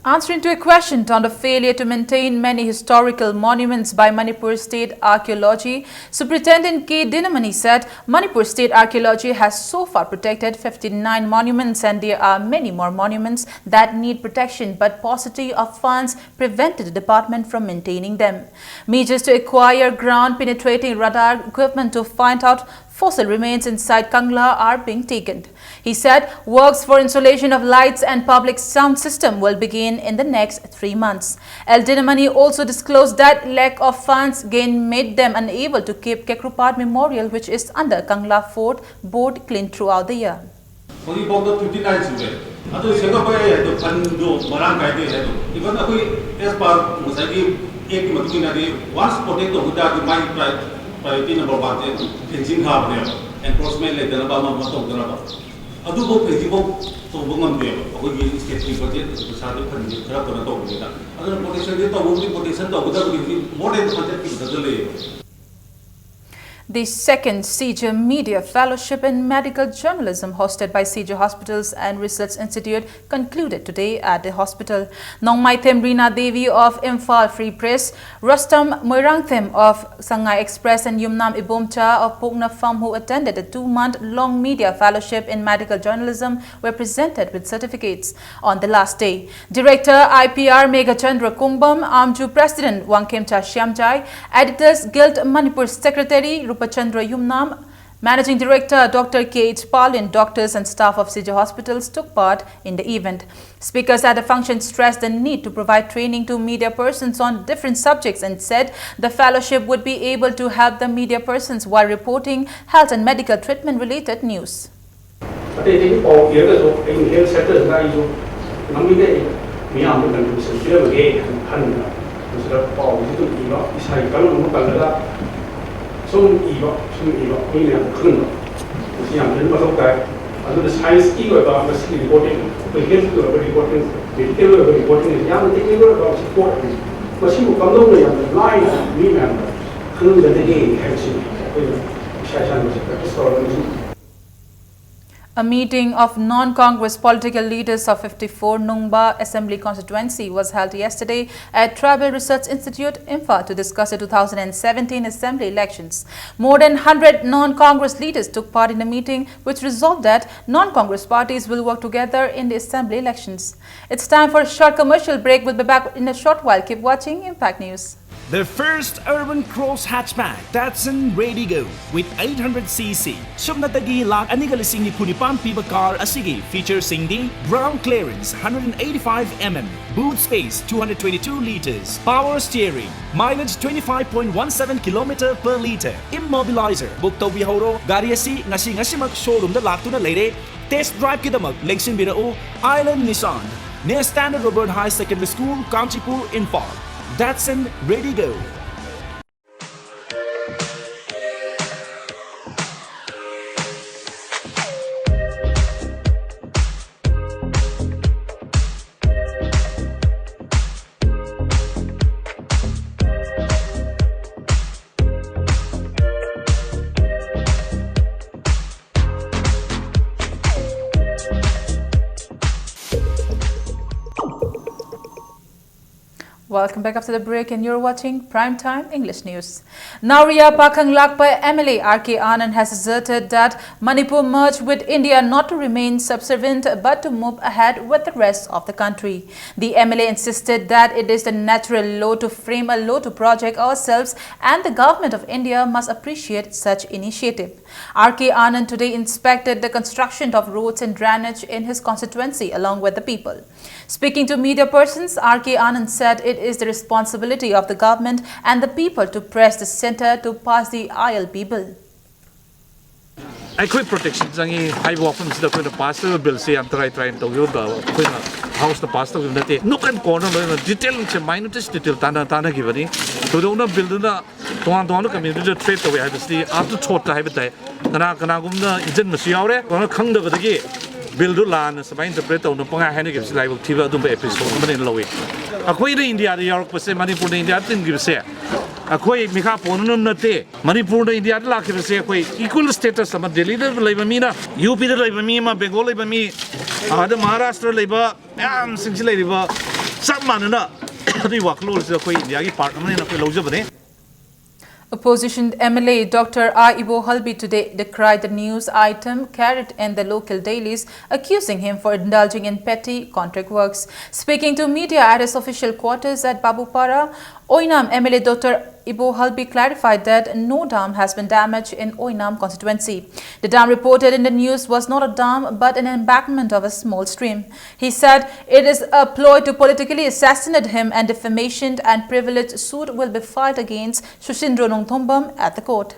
Answering to a question on the failure to maintain many historical monuments by Manipur State Archaeology, Superintendent K Dinamani said Manipur State Archaeology has so far protected fifty-nine monuments and there are many more monuments that need protection, but paucity of funds prevented the department from maintaining them. Measures to acquire ground penetrating radar equipment to find out fossil remains inside Kangla are being taken. He said works for installation of lights and public sound system will begin in the next three months. L Dinamani also disclosed that lack of funds again made them unable to keep Kekrupat Memorial, which is under Kangla Fort, board clean throughout the year. ꯍꯧꯖꯤꯛꯐꯥꯎꯗ fifty nine ꯁꯨꯔꯦ꯫ ꯑꯗꯨ ꯁꯦꯝꯒꯠꯄ ꯌꯥꯏ ꯍꯥꯏꯗꯣ, ꯐꯟꯗꯣ ꯃꯔꯥꯡ ꯀꯥꯏꯗꯦ ꯍꯥꯏꯗꯣ꯫ Even ꯑꯩꯈꯣꯏ as per ꯉꯁꯥꯏꯒꯤ ꯑꯦꯛꯀꯤ ꯃꯇꯨꯡ ꯏꯟꯅꯗꯤ, once protect ꯇꯧꯕ ꯇꯥꯔꯗꯤ ꯃꯥꯒꯤ priority number one ꯁꯦ fencing ꯊꯥꯕꯅꯦꯕ, encroachment ꯂꯩꯇꯅꯕ, ꯑꯃ ꯑꯃ ꯇꯧꯗꯅꯕ꯫ ꯑꯗꯨꯐꯥꯎ fencing ꯐꯥꯎ ꯇꯧꯕ ꯉꯝꯗꯦꯕ꯫ ꯑꯩꯈꯣꯏꯒꯤ stateꯀꯤ budget ꯄꯩꯁꯥꯗꯤ ꯐꯟꯗꯤ ꯈꯔ ꯀꯩꯅꯣ ꯇꯧꯕꯅꯤꯅ꯫ ꯑꯗꯨꯅ protectionꯗꯤ ꯇꯧꯕꯕꯨꯗꯤ protection ꯇꯧꯒꯗꯕꯅꯤ, ꯍꯧꯖꯤꯛ more than ꯐꯟ ꯆꯠꯈꯤꯕꯗ ꯂꯩꯌꯦꯕ꯫ The second CIGE Media Fellowship in Medical Journalism, hosted by CIGE Hospitals and Research Institute, concluded today at the hospital. Nongmaithem Rina Devi of Imphal Free Press, Rustam Moirangthem of Sangai Express, and Yumnam Ibomcha of Poknafam, who attended a two-month-long media fellowship in medical journalism, were presented with certificates. On the last day, Director I P R Meghachandra Kungbam, Amju President Wangkhemcha Shyamjai, Editors Guild Manipur Secretary Rupachandra Yumnam, Managing Director Doctor K H Palin, doctors and staff of CIGE Hospitals took part in the event. Speakers at the function stressed the need to provide training to media persons on different subjects and said the fellowship would be able to help the media persons while reporting health and medical treatment related news. ꯑꯇꯩ ꯑꯇꯩꯒꯤ ꯄꯥꯎ ꯏꯔꯒꯁꯨ ꯑꯩ health sectorꯁꯤꯗ ꯑꯩꯁꯨ ꯉꯝꯃꯤꯈꯩ ꯃꯤꯌꯥꯝꯗ contribution ꯄꯤꯔꯝꯃꯒꯦ ꯍꯥꯏꯅ ꯈꯟꯗꯅ ꯃꯁꯤꯗ ꯄꯥꯎꯁꯤ ꯑꯗꯨꯝ ꯏꯕ, ꯏꯁꯥꯒꯤ ꯀꯥꯡꯂꯨꯞ ꯑꯃ ꯀꯜꯂꯒ ꯁꯨꯝ ꯏꯕ, ꯁꯨꯝ ꯏꯕ, ꯃꯤ ꯃꯌꯥꯝꯗ ꯈꯪꯍꯟꯕ, ꯃꯁꯤ ꯌꯥꯝ ꯊꯤꯅ ꯃꯊꯧ ꯇꯥꯏ꯫ ꯑꯗꯨꯅ scienceꯀꯤ ꯑꯣꯏꯕ ꯃꯁꯤꯒꯤ reporting, ꯑꯩꯈꯣꯏ healthꯀꯤ ꯑꯣꯏꯕ reporting, medicalꯒꯤ ꯑꯣꯏꯕ reporting ꯑꯁꯤ ꯌꯥꯝꯅ technical ꯑꯣꯏꯕ ꯁꯤ ꯄꯣꯠ ꯑꯃꯅꯤ꯫ ꯃꯁꯤꯕꯨ ꯀꯝꯗꯧꯅ ꯌꯥꯝꯅ ꯂꯥꯏꯅ ꯃꯤ ꯃꯌꯥꯝꯗ ꯈꯪꯍꯟꯒꯗꯒꯦ ꯍꯥꯏꯕꯁꯤ ꯑꯩꯈꯣꯏꯅ ꯏꯁꯥ ꯏꯁꯥꯅ ꯃꯁꯤ practice ꯇꯧꯔꯒ ꯃꯁꯤ A meeting of non-Congress political leaders of fifty-four Nungba Assembly Constituency was held yesterday at Tribal Research Institute, Imphal, to discuss the two thousand seventeen Assembly elections. More than one hundred non-Congress leaders took part in the meeting, which resolved that non-Congress parties will work together in the Assembly elections. It's time for a short commercial break. We'll be back in a short while. Keep watching Impact News. The first urban cross hatchback, Datsun Redigo, with eight hundred C C, ꯁꯨꯞꯅꯇꯒꯤ ꯂꯥꯈ ꯑꯅꯤꯒ ꯂꯤꯁꯤꯡ ꯅꯤꯐꯨ ꯅꯤꯄꯥꯟ ꯄꯤꯕ car ꯑꯁꯤꯒꯤ ꯐꯤꯆꯔꯁꯤꯡꯗꯤ: ground clearance hundred and eighty-five mm, boot space two hundred twenty-two liters, power steering, mileage twenty-five point one seven kilometer per liter, immobilizer꯫ Book ꯇꯧꯕꯤꯍꯧꯔꯣ꯫ ꯒꯥꯔꯤ ꯑꯁꯤ ꯉꯁꯤ ꯉꯁꯤꯃꯛ showroomꯗ ꯂꯥꯛꯇꯨꯅ ꯂꯩꯔꯦ꯫ Test driveꯀꯤꯗꯃꯛ ꯂꯦꯡꯁꯤꯟꯕꯤꯔꯛꯎ Island Nissan, near Standard Robert High Secondary School, Kanchipur, Imphal. Datsun Redigo. Welcome back after the break, and you're watching Prime Time English News. Naoriya Pakhang Lakpa M L A R K Anand has asserted that Manipur merged with India not to remain subservient but to move ahead with the rest of the country. The M L A insisted that it is the natural law to frame a law to protect ourselves, and the Government of India must appreciate such initiative. R K Anand today inspected the construction of roads and drainage in his constituency along with the people. Speaking to media persons, R K Anand said it is the responsibility of the government and the people to press the centre to pass the I L P bill. ꯑꯩꯈꯣꯏ protection ꯆꯪꯉꯤ ꯍꯥꯏꯕ ꯋꯥꯐꯝꯁꯤꯗ ꯑꯩꯈꯣꯏꯅ pass ꯇꯧꯔꯤꯕ billꯁꯦ ꯌꯥꯝ ꯇꯔꯥꯏ ꯇꯔꯥꯏꯅ ꯇꯧꯈꯤꯕ bill, ꯑꯩꯈꯣꯏꯅ Houseꯇ pass ꯇꯧꯈꯤꯕ ꯅꯠꯇꯦ꯫ Nook and corner ꯂꯣꯏꯅ detail ꯁꯦ, minutest detail ꯇꯥꯟꯅ ꯇꯥꯟꯅꯈꯤꯕꯅꯤ꯫ ꯊꯣꯏꯗꯣꯛꯅ billꯗꯨꯅ ꯇꯣꯉꯥꯟ ꯇꯣꯉꯥꯟꯕ communityꯗ threat ꯇꯧꯋꯦ ꯍꯥꯏꯕꯁꯤꯗꯤ ꯑꯥꯔꯊ ꯊꯣꯠꯇ ꯍꯥꯏꯕ ꯇꯥꯏ꯫ ꯀꯅꯥ ꯀꯅꯥꯒꯨꯝꯅ ꯏꯟꯖꯟꯕꯁꯨ ꯌꯥꯎꯔꯦ꯫ ꯀꯅꯥ ꯈꯪꯗꯕꯗꯒꯤ billꯗꯨ ꯂꯥꯟꯅ ꯁꯨꯃꯥꯏꯅ interpret ꯇꯧꯅ ꯄꯪꯍꯥꯏ ꯍꯥꯏꯅꯈꯤꯕꯁꯤ ꯂꯥꯏꯕꯛ ꯊꯤꯕ ꯑꯗꯨꯝꯕ episode ꯑꯃꯅꯦꯅ ꯂꯧꯏ꯫ ꯑꯩꯈꯣꯏꯅ ꯏꯟꯗꯤꯌꯥꯗ ꯌꯥꯎꯔꯛꯄꯁꯦ, ꯃꯅꯤꯄꯨꯔꯅ ꯏꯟꯗꯤꯌꯥꯗ ꯇꯤꯟꯈꯤꯕꯁꯦ, ꯑꯩꯈꯣꯏ ꯃꯤꯈꯥ ꯄꯣꯟꯅꯅꯕ ꯅꯠꯇꯦ꯫ ꯃꯅꯤꯄꯨꯔꯗ ꯏꯟꯗꯤꯌꯥꯗ ꯂꯥꯛꯈꯤꯕꯁꯦ ꯑꯩꯈꯣꯏ ꯏꯀ꯭ꯋꯦꯜ ꯁ꯭ꯇꯦꯇꯁ ꯑꯃ, ꯗꯦꯜꯂꯤꯗ ꯂꯩꯕ ꯃꯤꯅ, ꯌꯨ ꯄꯤꯗ ꯂꯩꯕ ꯃꯤ ꯑꯃ, ꯕꯦꯡꯒꯣꯜ ꯂꯩꯕ ꯃꯤ, ꯑꯥꯗ ꯃꯍꯥꯔꯥꯁꯇ꯭ꯔ ꯂꯩꯕ ꯃꯌꯥꯝꯁꯤꯡꯁꯤ ꯂꯩꯔꯤꯕ ꯆꯞ ꯃꯥꯟꯅꯅ ꯑꯗꯨꯒꯤ ꯋꯥꯈꯜꯂꯣꯟꯁꯤꯗ ꯑꯩꯈꯣꯏ ꯏꯟꯗꯤꯌꯥꯒꯤ ꯄꯥꯔꯠ ꯑꯃꯅꯦꯅ ꯑꯩꯈꯣꯏ ꯂꯧꯖꯕꯅꯦ꯫ Opposition M L A Doctor I Ibohalbi today decried the news item carried in the local dailies, accusing him for indulging in petty contract works. Speaking to media at his official quarters at Babupara, Oinam M L A Doctor Ibohalbi clarified that no dam has been damaged in Oinam constituency. The dam reported in the news was not a dam but an embankment of a small stream. He said it is a ploy to politically assassinate him and defamation and privilege suit will be filed against Sushindro Nongthombam at the court.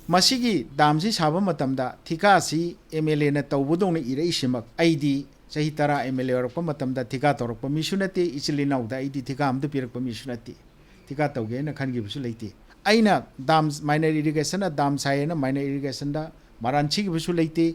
ꯃꯁꯤꯒꯤ ꯗꯥꯝꯁꯤ ꯁꯥꯕ ꯃꯇꯝꯗ ꯊꯤꯀꯥꯁꯤ M L ꯑꯦꯅ ꯇꯧꯕꯗꯧꯅ ꯏꯔꯛꯏꯁꯤꯃꯛ, ꯑꯩꯗꯤ ꯆꯍꯤ ꯇꯔꯥ M L A ꯑꯣꯏꯔꯛꯄ ꯃꯇꯝꯗ ꯊꯤꯀꯥ ꯇꯧꯔꯛꯄ ꯃꯤꯁꯨ ꯅꯠꯇꯦ, ꯏꯆꯤꯜ ꯏꯅꯥꯎꯗ ꯑꯩꯗꯤ ꯊꯤꯀꯥ ꯑꯝꯇ ꯄꯤꯔꯛꯄ ꯃꯤꯁꯨ ꯅꯠꯇꯦ꯫ ꯊꯤꯀꯥ ꯇꯧꯒꯦ ꯍꯥꯏꯅ ꯈꯟꯈꯤꯕꯁꯨ ꯂꯩꯇꯦ꯫ ꯑꯩꯅ ꯗꯥꯝ, ꯃꯥꯏꯅꯔ ꯏꯔꯤꯒꯦꯁꯟꯅ ꯗꯥꯝ ꯁꯥꯏ ꯍꯥꯏꯅ ꯃꯥꯏꯅꯔ ꯏꯔꯤꯒꯦꯁꯟꯗ ꯃꯔꯥꯟ ꯁꯤꯈꯤꯕꯁꯨ ꯂꯩꯇꯦ꯫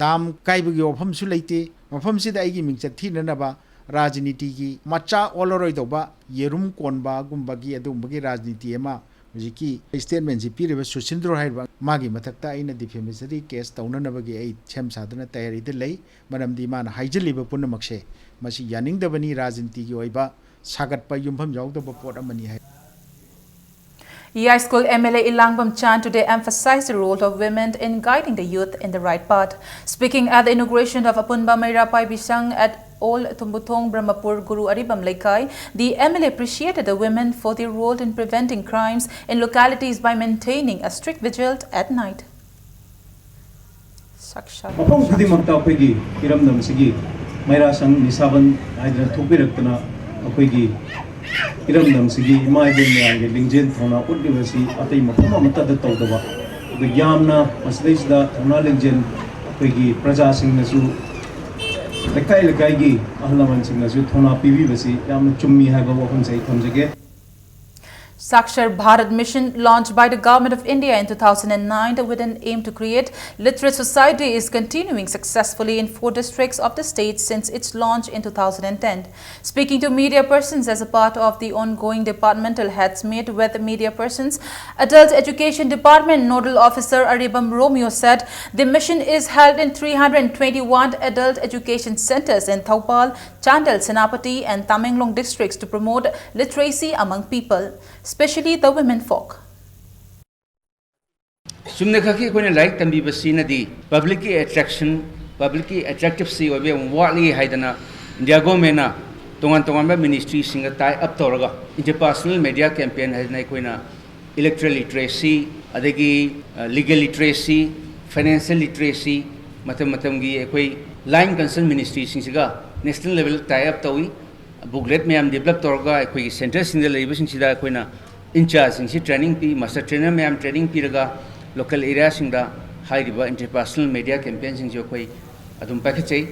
ꯗꯥꯝ ꯀꯥꯏꯕꯒꯤ ꯋꯥꯐꯝꯁꯨ ꯂꯩꯇꯦ꯫ ꯃꯐꯝꯁꯤꯗ ꯑꯩꯒꯤ ꯃꯤꯡꯆꯠ ꯊꯤꯅꯅꯕ ꯔꯥꯖꯅꯤꯇꯤꯒꯤ ꯃꯆꯥ ꯑꯣꯜꯂꯔꯣꯏꯗꯧꯕ ꯌꯦꯔꯨꯝ ꯀꯣꯟꯕꯒꯨꯝꯕꯒꯤ ꯑꯗꯨꯒꯨꯝꯕꯒꯤ ꯔꯥꯖꯅꯤꯇꯤ ꯑꯃ ꯍꯧꯖꯤꯛꯀꯤ ꯁ꯭ꯇꯦꯠꯃꯦꯟꯁꯤ ꯄꯤꯔꯤꯕ ꯁꯨꯁꯤꯟꯗ꯭ꯔꯣ ꯍꯥꯏꯔꯤꯕ ꯃꯥꯒꯤ ꯃꯊꯛꯇ ꯑꯩꯅ ꯗꯤꯐꯦꯃꯦꯁꯔꯤ ꯀꯦꯁ ꯇꯧꯅꯅꯕꯒꯤ ꯑꯩ ꯁꯦꯝ ꯁꯥꯗꯨꯅ ꯇꯌꯥꯔꯤꯗ ꯂꯩ꯫ ꯃꯔꯝꯗꯤ ꯃꯥꯅ ꯍꯥꯏꯖꯤꯜꯂꯤꯕ ꯄꯨꯝꯅꯃꯛꯁꯦ ꯃꯁꯤ ꯌꯥꯅꯤꯡꯗꯕꯅꯤ, ꯔꯥꯖꯅꯤꯇꯤꯒꯤ ꯑꯣꯏꯕ ꯁꯥꯒꯠꯄ ꯌꯨꯝꯐꯝ ꯌꯥꯎꯗꯕ ꯄꯣꯠ ꯑꯃꯅꯤ ꯍꯥꯏ꯫ Yayaskul M L A Elangbam Chan today emphasized the role of women in guiding the youth in the right path. Speaking at the inauguration of Apunba Meira Paibisang at Old Tumbuthong Brahmapur Guru Aribam Leikai, the M L A appreciated the women for their role in preventing crimes in localities by maintaining a strict vigil at night. ꯃꯐꯝ ꯈꯨꯗꯤꯡꯃꯛꯇ ꯑꯩꯈꯣꯏꯒꯤ ꯏꯔꯝꯗꯝꯁꯤꯒꯤ ꯃꯩꯔꯥꯁꯪ ꯅꯤꯁꯥꯕꯟ ꯍꯥꯏꯗꯅ ꯊꯣꯛꯄꯤꯔꯛꯇꯅ ꯑꯩꯈꯣꯏꯒꯤ ꯏꯔꯝꯗꯝꯁꯤꯒꯤ ꯏꯃꯥ ꯏꯕꯦꯟ ꯃꯌꯥꯝꯒꯤ ꯂꯤꯡꯖꯦꯜ ꯊꯧꯅꯥ ꯎꯠꯂꯤꯕꯁꯤ ꯑꯇꯩ ꯃꯐꯝ ꯑꯃꯠꯇꯗ ꯇꯧꯗꯕ, ꯑꯗꯨ ꯌꯥꯝꯅ ꯃꯁꯤꯗꯩꯁꯤꯗ ꯊꯧꯅꯥ ꯂꯤꯡꯖꯦꯜ ꯑꯩꯈꯣꯏꯒꯤ ꯄ꯭ꯔꯖꯥꯁꯤꯡꯅꯁꯨ ꯂꯩꯀꯥꯏ ꯂꯩꯀꯥꯏꯒꯤ ꯑꯍꯜ ꯂꯃꯟꯁꯤꯡꯅꯁꯨ ꯊꯧꯅꯥ ꯄꯤꯕꯤꯕꯁꯤ ꯌꯥꯝꯅ ꯆꯨꯝꯃꯤ ꯍꯥꯏꯕ ꯋꯥꯐꯝꯁꯦ ꯑꯩ ꯊꯝꯖꯒꯦ꯫ Sakshar Bharat Mission, launched by the Government of India in two thousand nine with an aim to create literate society, is continuing successfully in four districts of the state since its launch in two thousand ten. Speaking to media persons as a part of the ongoing departmental heads meet with media persons, Adult Education Department Nodal Officer Aribam Romeo said the mission is held in three hundred twenty-one adult education centers in Thoubal, Chandel, Senapati and Tamenglong districts to promote literacy among people, especially the women folk. ꯆꯨꯝꯅ ꯈꯛꯀꯤ ꯑꯩꯈꯣꯏꯅ ꯂꯥꯏꯔꯤꯛ ꯇꯝꯕꯤꯕꯁꯤꯅꯗꯤ ꯄꯕ꯭ꯂꯤꯛꯀꯤ attraction, ꯄꯕ꯭ꯂꯤꯛꯀꯤ ꯑꯦꯇ꯭ꯔꯦꯛꯇꯤꯞꯁꯤ ꯑꯣꯏꯕ ꯌꯥꯝ ꯋꯥꯠꯂꯤ ꯍꯥꯏꯗꯅ India ꯒꯣꯔꯃꯦꯟꯅ ꯇꯣꯉꯥꯟ ꯇꯣꯉꯥꯟꯕ ꯃꯤꯅꯤꯁꯇ꯭ꯔꯤꯁꯤꯡꯒ ꯇꯥꯏ ꯑꯞ ꯇꯧꯔꯒ ꯏꯟꯇꯔ ꯄꯥꯔꯁꯣꯅꯦꯜ ꯃꯦꯗꯤꯌꯥ ꯀꯦꯝꯄꯦꯟ ꯍꯥꯏꯗꯅ ꯑꯩꯈꯣꯏꯅ ꯏꯂꯦꯛꯇ꯭ꯔꯦꯜ ꯂꯤꯇꯔꯦꯁꯤ, ꯑꯗꯒꯤ ꯂꯤꯒꯦꯜ ꯂꯤꯇꯔꯦꯁꯤ, ꯐꯥꯏꯅꯥꯟꯁꯤꯌꯦꯜ ꯂꯤꯇꯔꯦꯁꯤ, ꯃꯇꯝ ꯃꯇꯝꯒꯤ ꯑꯩꯈꯣꯏ ꯂꯥꯏꯟ ꯀꯟꯁꯔꯟ ꯃꯤꯅꯤꯁꯇ꯭ꯔꯤꯁꯤꯡꯁꯤꯒ ꯅꯦꯁꯅꯦꯜ ꯂꯦꯚꯦꯜ ꯇꯥꯏ ꯑꯞ ꯇꯧꯏ꯫ ꯕꯨꯛꯂꯦꯠ ꯃꯌꯥꯝ ꯗꯤꯕꯂꯞ ꯇꯧꯔꯒ ꯑꯩꯈꯣꯏꯒꯤ ꯁꯦꯟꯇꯔꯁꯤꯡꯗ ꯂꯩꯔꯤꯕꯁꯤꯡꯁꯤꯗ ꯑꯩꯈꯣꯏꯅ ꯏꯟꯆꯥꯔꯖꯁꯤꯡꯁꯤ ꯇ꯭ꯔꯦꯅꯤꯡ ꯄꯤ, ꯃꯥꯁꯇꯔ ꯇ꯭ꯔꯦꯅꯔ ꯃꯌꯥꯝ ꯇ꯭ꯔꯦꯅꯤꯡ ꯄꯤꯔꯒ ꯂꯣꯀꯦꯜ ꯑꯦꯔꯤꯌꯥꯁꯤꯡꯗ ꯍꯥꯏꯔꯤꯕ ꯏꯟꯇꯔ ꯄꯥꯔꯁꯣꯅꯦꯜ ꯃꯦꯗꯤꯌꯥ ꯀꯦꯝꯄꯦꯟꯁꯤꯡꯁꯤ ꯑꯩꯈꯣꯏ ꯑꯗꯨꯝ ꯄꯥꯏꯈꯠꯆꯩ꯫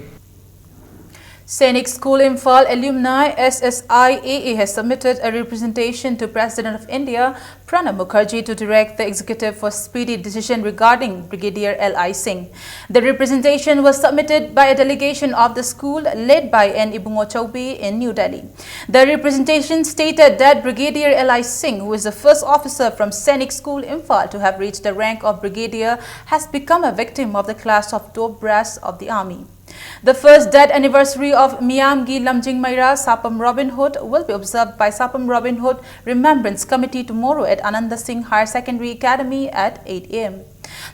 Sainik School Imphal alumni, S S I A A, has submitted a representation to President of India Pranab Mukherjee to direct the executive for speedy decision regarding Brigadier L I Singh. The representation was submitted by a delegation of the school led by N Ibungo Chaubi in New Delhi. The representation stated that Brigadier L I Singh, who is the first officer from Sainik School Imphal to have reached the rank of Brigadier, has become a victim of the clash of top brass of the army. The first death anniversary of Miyamgi Lamjing Maira Sapam Robin Hood will be observed by Sapam Robin Hood Remembrance Committee tomorrow at Ananda Singh Higher Secondary Academy at eight a m.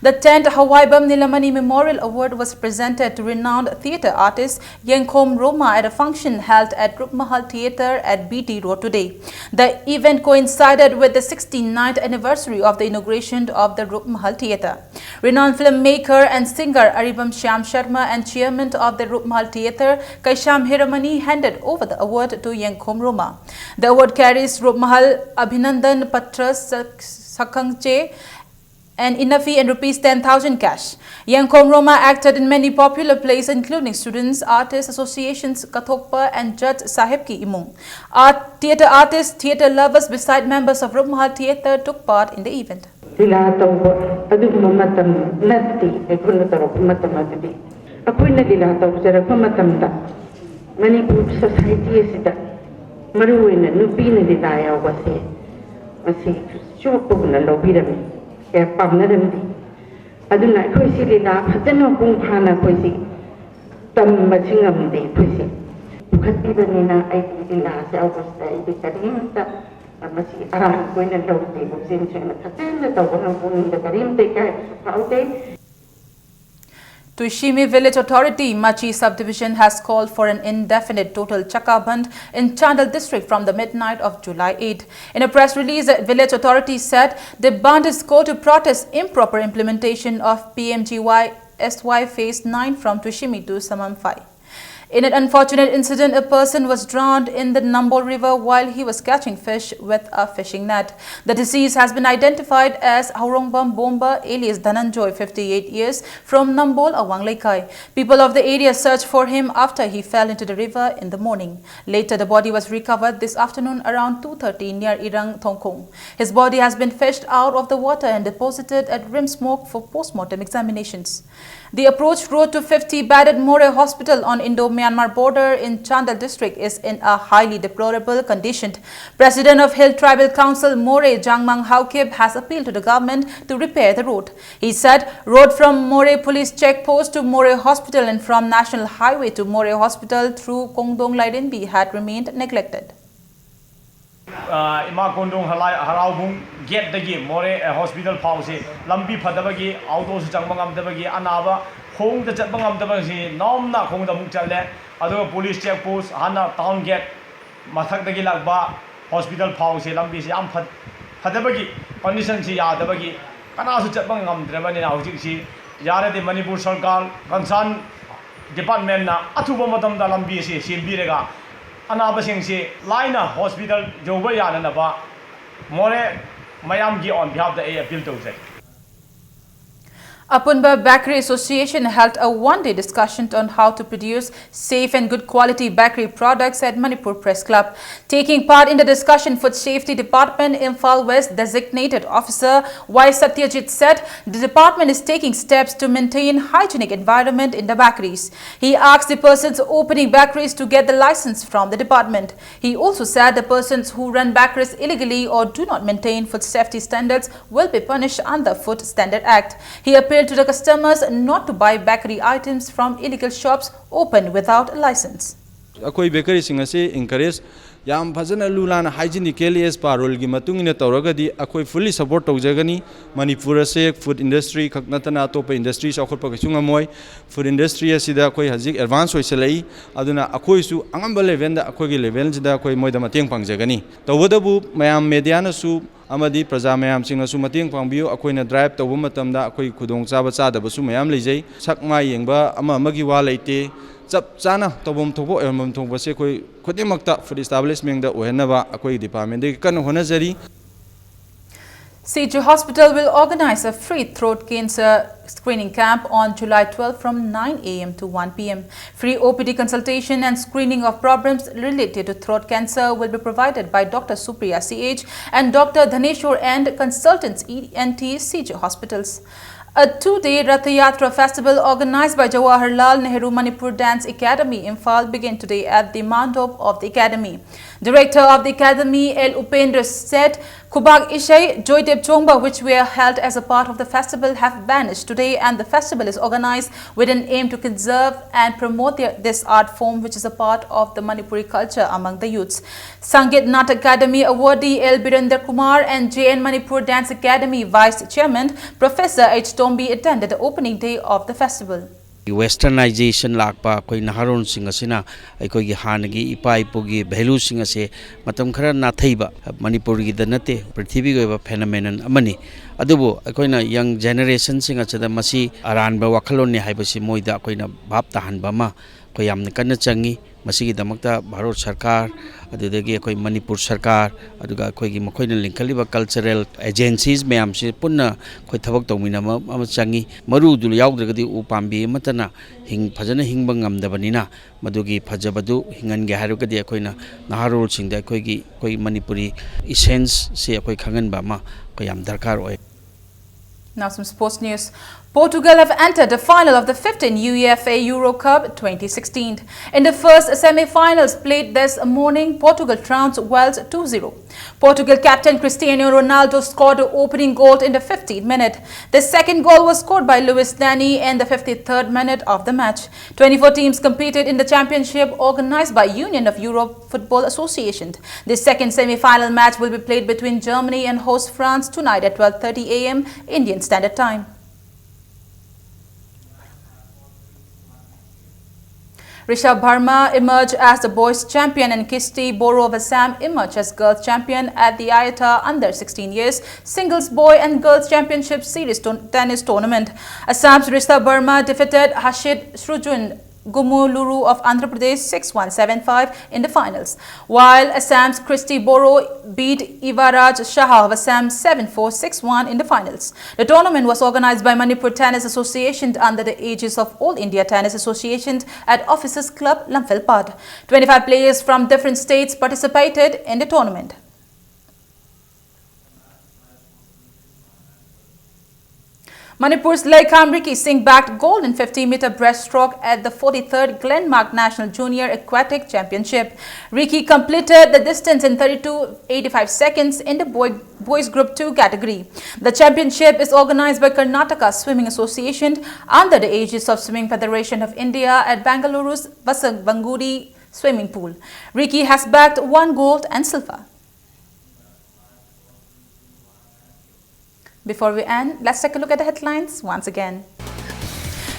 The tenth Hawaibam Nilamani Memorial Award was presented to renowned theatre artist Yengkhom Roma at a function held at Rupmahal Theatre at B T Road today. The event coincided with the sixty-ninth anniversary of the inauguration of the Rupmahal Theatre. Renowned filmmaker and singer Aribam Shyam Sharma and chairman of the Rupmahal Theatre, Kaisham Hiramani, handed over the award to Yengkhom Roma. The award carries Rupmahal Abhinandan Patra Sak- Sakangche and Inafi and rupees ten thousand cash. Yangkhong Roma acted in many popular plays including Students, Artists Associations, Kathokpa and Judge Sahib Ki Imung. Art, theatre artists, theatre lovers beside members of Rupmahal Theatre took part in the event. ꯂꯤꯂꯥ ꯇꯧꯕ ꯑꯗꯨꯒꯨꯝꯕ ꯃꯇꯝ ꯅꯠꯇꯦ꯫ ꯑꯩꯈꯣꯏꯅ ꯇꯧꯔꯛꯄ ꯃꯇꯝ ꯑꯗꯨꯗꯤ ꯑꯩꯈꯣꯏꯅ ꯂꯤꯂꯥ ꯇꯧꯖꯔꯛꯄ ꯃꯇꯝꯗ ꯃꯅꯤꯄꯨꯔ ꯁꯣꯁꯥꯏꯇꯤ ꯑꯁꯤꯗ ꯃꯔꯨ ꯑꯣꯏꯅ ꯅꯨꯄꯤꯅ ꯂꯤꯂꯥ ꯌꯥꯎꯕꯁꯦ ꯃꯁꯤ ꯆꯣꯞꯄꯒꯨꯝꯅ ꯂꯧꯕꯤꯔꯝꯃꯤ, ꯀꯌꯥ ꯄꯥꯝꯅꯔꯝꯗꯦ꯫ ꯑꯗꯨꯅ ꯑꯩꯈꯣꯏꯁꯤ ꯂꯤꯂꯥ ꯐꯖꯅ ꯃꯄꯨꯡ ꯐꯥꯅ ꯑꯩꯈꯣꯏꯁꯤ ꯇꯝꯕꯁꯤ ꯉꯝꯗꯦ꯫ ꯑꯩꯈꯣꯏꯁꯤ ꯄꯨꯈꯠꯄꯤꯕꯅꯤꯅ ꯑꯩꯗꯤ ꯂꯤꯂꯥꯁꯦ ꯑꯣꯒꯁꯇ ꯑꯩꯗꯤ ꯀꯔꯤꯝꯇ ꯃꯁꯤ ꯑꯔꯥꯟꯕ ꯑꯣꯏꯅ ꯂꯧꯗꯦ꯫ ꯄꯨꯛꯆꯦꯜ ꯁꯦꯡꯅ ꯐꯖꯅ ꯇꯧꯕ ꯉꯝꯕ ꯃꯤꯗ ꯀꯔꯤꯝꯇ ꯏꯀꯥꯏꯕꯁꯨ ꯐꯥꯎꯗꯦ꯫ Tuishimi Village Authority, Machi Subdivision has called for an indefinite total Chakka Bandh in Chandel district from the midnight of July eighth. In a press release, the village authority said the bandh is called to protest improper implementation of P M G Y S Y Phase nine from Tuishimi to Samamphai. In an unfortunate incident, a person was drowned in the Nambol River while he was catching fish with a fishing net. The deceased has been identified as Haurongbam Bomba, alias Dhananjoy, fifty-eight years, from Nambol, Awang Leikai. People of the area searched for him after he fell into the river in the morning. Later, the body was recovered this afternoon around two thirty near Irang Thongkong. His body has been fished out of the water and deposited at RIMS morgue for postmortem examinations. The approach road to fifty bedded Moreh Hospital on Indo-Myanmar border in Chandel district is in a highly deplorable condition. President of Hill Tribal Council Moreh, Jangmang Haokip, has appealed to the government to repair the road. He said road from Moreh Police Check Post to Moreh Hospital and from National Highway to Moreh Hospital through Kongdong Lairenbi had remained neglected. ꯏꯃꯥ ꯀꯣꯟꯗꯣꯡ ꯍꯔꯥꯎꯕꯨꯡ ꯒꯦꯠꯇꯒꯤ ꯃꯣꯔꯦ hospital ꯐꯥꯎꯁꯤ ꯂꯝꯕꯤ ꯐꯠꯇꯕꯒꯤ ꯑꯣꯇꯣꯁꯨ ꯆꯪꯕ ꯉꯝꯗꯕꯒꯤ ꯑꯅꯥꯕ ꯈꯣꯡꯗ ꯆꯠꯄ ꯉꯝꯗꯕꯁꯤ ꯅꯣꯝꯅ ꯈꯣꯡꯗ ꯑꯃꯨꯛ ꯆꯠꯂꯦ꯫ ꯑꯗꯨꯒ ꯄꯨꯂꯤꯁ ꯆꯦꯛ ꯄꯣꯁ ꯍꯥꯟꯅ ꯇꯥꯎꯟ ꯒꯦꯠ ꯃꯊꯛꯇꯒꯤ ꯂꯥꯛꯄ ꯍꯣꯁꯄꯤꯇꯥꯜ ꯐꯥꯎꯁꯤ ꯂꯝꯕꯤꯁꯤ ꯌꯥꯝ ꯐꯠ- ꯐꯠꯇꯕꯒꯤ ꯀꯣꯟꯗꯤꯁꯟꯁꯤ ꯌꯥꯗꯕꯒꯤ ꯀꯅꯥꯁꯨ ꯆꯠꯄ ꯉꯝꯗ꯭ꯔꯕꯅꯤꯅ ꯍꯧꯖꯤꯛꯁꯤ ꯌꯥꯔꯗꯤ ꯃꯅꯤꯄꯨꯔ ꯁꯔꯀꯥꯔ ꯀꯟꯁꯔꯟ ꯗꯤꯄꯥꯔꯠꯃꯦꯟꯅ ꯑꯊꯨꯕ ꯃꯇꯝꯗ ꯂꯝꯕꯤ ꯑꯁꯤ ꯁꯦꯝꯕꯤꯔꯒ ꯑꯅꯥꯕꯁꯤꯡꯁꯤ ꯂꯥꯏꯅ ꯍꯣꯁꯄꯤꯇꯥꯜ ꯌꯧꯕ ꯌꯥꯅꯅꯕ ꯃꯣꯔꯦ ꯃꯌꯥꯝꯒꯤ ꯑꯣꯟ ꯕꯤꯍꯥꯐꯇ ꯑꯩ ꯑꯄꯤꯜ ꯇꯧꯖꯩ꯫ Apunba Bakery Association held a one-day discussion on how to produce safe and good quality bakery products at Manipur Press Club. Taking part in the discussion, Food Safety Department, Imphal West, designated officer Y Satyajit said the department is taking steps to maintain hygienic environment in the bakeries. He asked the persons opening bakeries to get the license from the department. He also said the persons who run bakeries illegally or do not maintain food safety standards will be punished under Food Standard Act. He appealed to the customers not to buy bakery items from illegal shops open without a license. ꯑꯩꯈꯣꯏ ꯕꯦꯀꯔꯤꯁꯤꯡ ꯑꯁꯤ encourage ꯌꯥꯝ ꯐꯖꯅ ꯂꯨ ꯂꯥꯟꯅ hygienical as per ruleꯒꯤ ꯃꯇꯨꯡ ꯏꯟꯅ ꯇꯧꯔꯒꯗꯤ ꯑꯩꯈꯣꯏ fully support ꯇꯧꯖꯒꯅꯤ꯫ ꯃꯅꯤꯄꯨꯔ ꯑꯁꯦ food industry ꯈꯛ ꯅꯠꯇꯅ ꯑꯇꯣꯞꯄ industry ꯆꯥꯎꯈꯠꯄ ꯀꯩꯁꯨ ꯉꯝꯃꯣꯏ꯫ Food industry ꯑꯁꯤꯗ ꯑꯩꯈꯣꯏ ꯍꯧꯖꯤꯛ advance ꯑꯣꯏꯁꯤꯜꯂꯛꯏ꯫ ꯑꯗꯨꯅ ꯑꯩꯈꯣꯏꯁꯨ ꯑꯉꯝꯕ levelꯗ ꯑꯩꯈꯣꯏꯒꯤ levelꯁꯤꯗ ꯑꯩꯈꯣꯏ ꯃꯣꯏꯗ ꯃꯇꯦꯡ ꯄꯥꯡꯖꯒꯅꯤ꯫ ꯇꯧꯕꯇꯕꯨ ꯃꯌꯥꯝ mediaꯅꯁꯨ ꯑꯃꯗꯤ ꯄ꯭ꯔꯖꯥ ꯃꯌꯥꯝꯁꯤꯡꯅꯁꯨ ꯃꯇꯦꯡ ꯄꯥꯡꯕꯤꯌꯨ꯫ ꯑꯩꯈꯣꯏꯅ drive ꯇꯧꯕ ꯃꯇꯝꯗ ꯑꯩꯈꯣꯏ ꯈꯨꯗꯣꯡꯆꯥꯕ ꯆꯥꯗꯕꯁꯨ ꯃꯌꯥꯝ ꯂꯩꯖꯩ꯫ ꯁꯛ ꯃꯥꯏ ꯌꯦꯡꯕ ꯑꯃ ꯑꯃꯒꯤ ꯋꯥ ꯂꯩꯇꯦ꯫ ꯆꯞ ꯆꯥꯅ ꯇꯧꯐꯝ ꯊꯣꯛꯄ ꯑꯣꯏꯍꯟꯐꯝ ꯊꯣꯛꯄꯁꯦ ꯑꯩꯈꯣꯏ ꯈꯨꯗꯤꯡꯃꯛꯇ food establishmentꯗ ꯑꯣꯏꯍꯟꯅꯕ ꯑꯩꯈꯣꯏꯒꯤ departmentꯗꯒꯤ ꯀꯟꯅ ꯍꯣꯠꯅꯖꯔꯤ꯫ C H U Hospital will organize a free throat cancer screening camp on July twelfth from nine a m to one p m. Free O P D consultation and screening of problems related to throat cancer will be provided by Doctor Supriya C H and Doctor Dhaneshwar and consultants E N T C J hospitals. A two-day Rath Yatra festival organized by Jawaharlal Nehru Manipur Dance Academy, Imphal, began today at the mandop of the academy. Director of the academy, L Upendra, said Khubak Ishai, Joydev Chongba, which were held as a part of the festival, have vanished today, and the festival is organized with an aim to conserve and promote their, this art form, which is a part of the Manipuri culture among the youths. Sangeet Natak Academy awardee L Birendra Kumar and J N Manipur Dance Academy Vice Chairman Professor H Tombi attended the opening day of the festival. Westernization ꯂꯥꯛꯄ ꯑꯩꯈꯣꯏ ꯅꯍꯥꯔꯣꯜꯁꯤꯡ ꯑꯁꯤꯅ ꯑꯩꯈꯣꯏꯒꯤ ꯍꯥꯟꯅꯒꯤ ꯏꯄꯥ ꯏꯄꯨꯒꯤ valueꯁꯤꯡ ꯑꯁꯦ ꯃꯇꯝ ꯈꯔ ꯅꯥꯊꯩꯕ, ꯃꯅꯤꯄꯨꯔꯒꯤꯗ ꯅꯠꯇꯦ, ꯄ꯭ꯔꯤꯊꯤꯕꯤꯒꯤ ꯑꯣꯏꯕ phenomenon ꯑꯃꯅꯤ꯫ ꯑꯗꯨꯕꯨ ꯑꯩꯈꯣꯏꯅ young generationꯁꯤꯡ ꯑꯁꯤꯗ ꯃꯁꯤ ꯑꯔꯥꯟꯕ ꯋꯥꯈꯜꯂꯣꯟꯅꯤ ꯍꯥꯏꯕꯁꯤ ꯃꯣꯏꯗ ꯑꯩꯈꯣꯏꯅ ꯚꯥꯞ ꯇꯥꯍꯟꯕ ꯑꯃ ꯑꯩꯈꯣꯏ ꯌꯥꯝꯅ ꯀꯟꯅ ꯆꯪꯉꯤ꯫ ꯃꯁꯤꯒꯤꯗꯃꯛꯇ ꯚꯥꯔꯠ ꯁꯔꯀꯥꯔ, ꯑꯗꯨꯗꯒꯤ ꯑꯩꯈꯣꯏ ꯃꯅꯤꯄꯨꯔ ꯁꯔꯀꯥꯔ, ꯑꯗꯨꯒ ꯑꯩꯈꯣꯏꯒꯤ ꯃꯈꯣꯏꯅ ꯂꯤꯡꯈꯠꯂꯤꯕ cultural agencies ꯃꯌꯥꯝꯁꯤ ꯄꯨꯟꯅ ꯑꯩꯈꯣꯏ ꯊꯕꯛ ꯇꯧꯃꯤꯟꯅꯕ ꯑꯃ ꯆꯪꯉꯤ꯫ ꯃꯔꯨꯗꯨ ꯌꯥꯎꯗ꯭ꯔꯒꯗꯤ ꯎ ꯄꯥꯝꯕꯤ ꯑꯃꯠꯇꯅ ꯍꯤꯡ-, ꯐꯖꯅ ꯍꯤꯡꯕ ꯉꯝꯗꯕꯅꯤꯅ, ꯃꯗꯨꯒꯤ ꯐꯖꯕꯗꯨ ꯍꯤꯡꯍꯟꯒꯦ ꯍꯥꯏꯔꯒꯗꯤ ꯑꯩꯈꯣꯏꯅ ꯅꯍꯥꯔꯣꯜꯁꯤꯡꯗ ꯑꯩꯈꯣꯏꯒꯤ, ꯑꯩꯈꯣꯏ ꯃꯅꯤꯄꯨꯔꯤ essence ꯁꯤ ꯑꯩꯈꯣꯏ ꯈꯪꯍꯟꯕ ꯑꯃ ꯑꯩꯈꯣꯏ ꯌꯥꯝ ꯗꯔꯀꯥꯔ ꯑꯣꯏ꯫ Now some sports news. Portugal have entered the final of the fifteenth UEFA Euro Cup twenty sixteen. In the first semi-finals played this morning, Portugal trounced Wales two zero. Portugal captain Cristiano Ronaldo scored the opening goal in the fifteenth minute. The second goal was scored by Luis Dani in the fifty-third minute of the match. Twenty-four teams competed in the championship organized by Union of Europe Football Association. The second semi-final match will be played between Germany and host France tonight at twelve thirty a m Indian Standard Time. Rishabh Bharma emerged as the boys champion and Kisti Boro of Assam emerged as girls champion at the IATA Under sixteen Years Singles Boy and Girls Championship Series ton-, tennis tournament. Assam's Rishabh Bharma defeated Hashit Srujun Gumuluru of Andhra Pradesh six one seven five in the finals, while Assam's Christy Boro beat Ivaraj Shah of Assam seven four six one in the finals. The tournament was organized by Manipur Tennis Association under the aegis of All India Tennis Association at Officers Club, Lamphel Pad. Twenty-five players from different states participated in the tournament. Manipur's Leikham Ricky Singh bagged gold in fifty meter breaststroke at the forty-third Glenmark National Junior Aquatic Championship. Ricky completed the distance in thirty-two eighty-five seconds in the boy, boys Group two category. The championship is organized by Karnataka Swimming Association under the aegis of Swimming Federation of India at Bengaluru's Vasavangudi swimming pool. Ricky has bagged one gold and silver. Before we end, let's take a look at the headlines once again.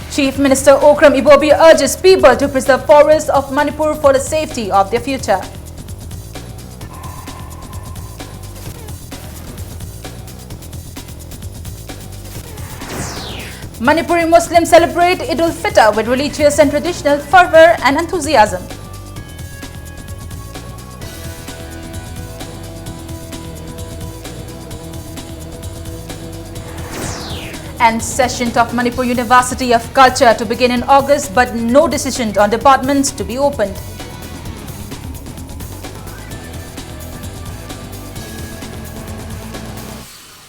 Chief Minister Okram Ibobi urges people to preserve forests of Manipur for the safety of their future. Manipuri Muslims celebrate Eid ul-Fitr with religious and traditional fervor and enthusiasm. And session of Manipur University of Culture to begin in August, but no decision on departments to be opened.